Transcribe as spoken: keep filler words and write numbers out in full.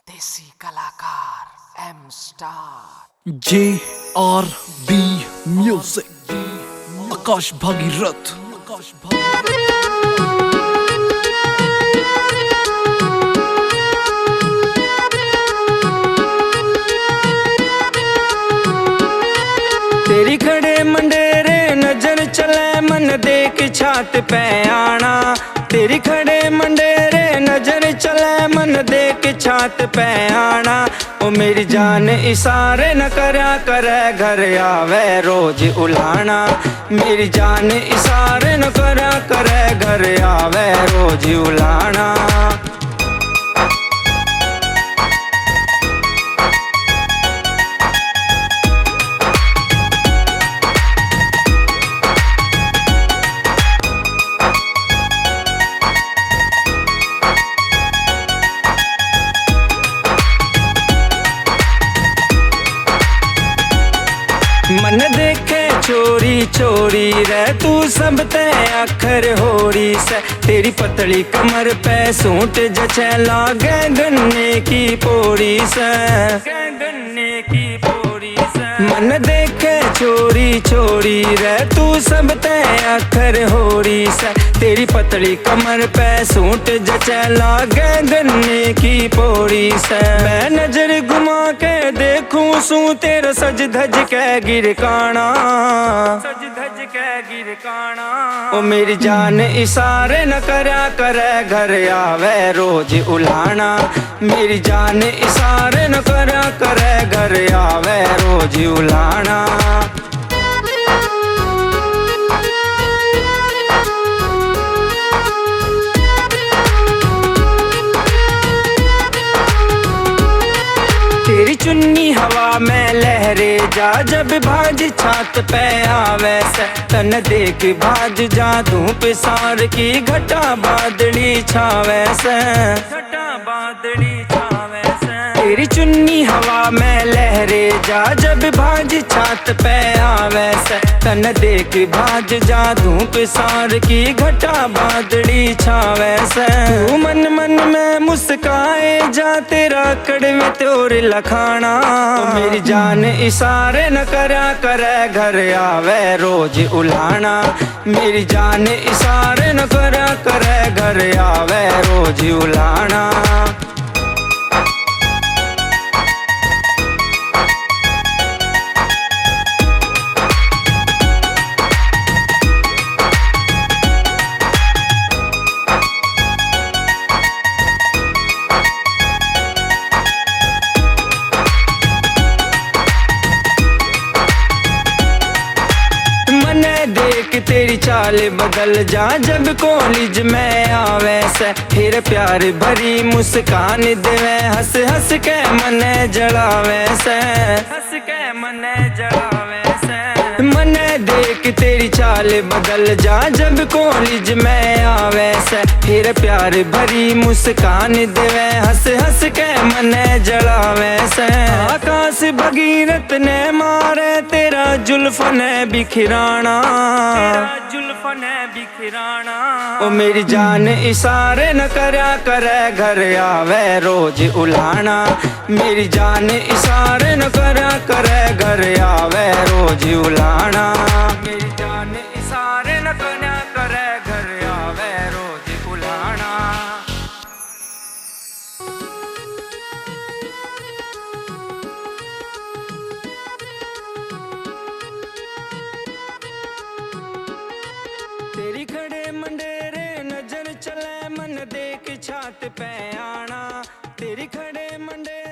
देसी कलाकार M star. J R B music, Akash Bhagirath. तेरी खड़े मंडेरे नजर चले, मन देख छात पे आना। तेरी खड़े मंडेरे नजर चले, मन देख छात पे आना। ओ मेरी जान इशारे न करया करे, घर आवे रोज उलाना। मेरी जान इशारे न करया करे, घर आवे रोज उलाना। मन देखे छोरी छोरी रे, तू सब ते आखर होरी से। तेरी पतली कमर पे सूट जचे, लागे गन्ने की पोरी से। गन्ने की पोरी से। मन देखे छोरी छोरी रे, तू सब ते आखर होरी से। तेरी पतली कमर पे सूट जचे, लागे गन्ने की पोरी से। मैं नजर घुमा के देखूं सूं तेरा सज धज के गिरकाना। सज धज के गिरकाना। ओ मेरी जान इशारे न करया करे, घर आवे रोज उलाना। मेरी जान इशारे न करया करे, घर आवे रोज उलाना। तेरी चुन्नी हवा में लहरे जा, जब भाज छात पे आवे से। तन देख भाज जा, धूप सार की घटा बादली छावे से। घटा बादली छावे से। तेरी चुन्नी हवा में लहरे जा, जब भाज छात पे आवे से। तन देख भाज जा, धूप सार की घटा बादली छावे से। तू मन मन में मुस्काए जा, तेरा कड़वे तोर लखाना। ओ मेरी जान इशारे न करया करे, घर आवे रोज उलाना। मेरी जान इशारे न करया करे, घर आवे रोज उलाना। मने देख तेरी चाल बदल जा, जब कॉलेज में आवे से। फिर प्यार भरी मुस्कान देवे, हंस हंस के मने जलावे से। हंस के मने जलावे से। मने देख तेरी चाल बदल जा, जब कॉलेज में आवे से। फिर प्यार भरी मुस्कान देवे, हंस हंस के मने जलावे से। आकाश भगीरथ ने मारे, तेरा जुल्फ ने बिखराना। तेरा जुल्फ ने बिखराना। ओ मेरी जान इशारे न करया करे, घर आवे रोज उलाना। मेरी जान इशारे न करया करे, घर आवे रोज उलाना। मेरी जान इशारे न करया करे, घर आवे रोज उलाना। तेरी खड़े मंडेरे नजर चले, मन देख छात पे आना। तेरी खड़े मंडेरे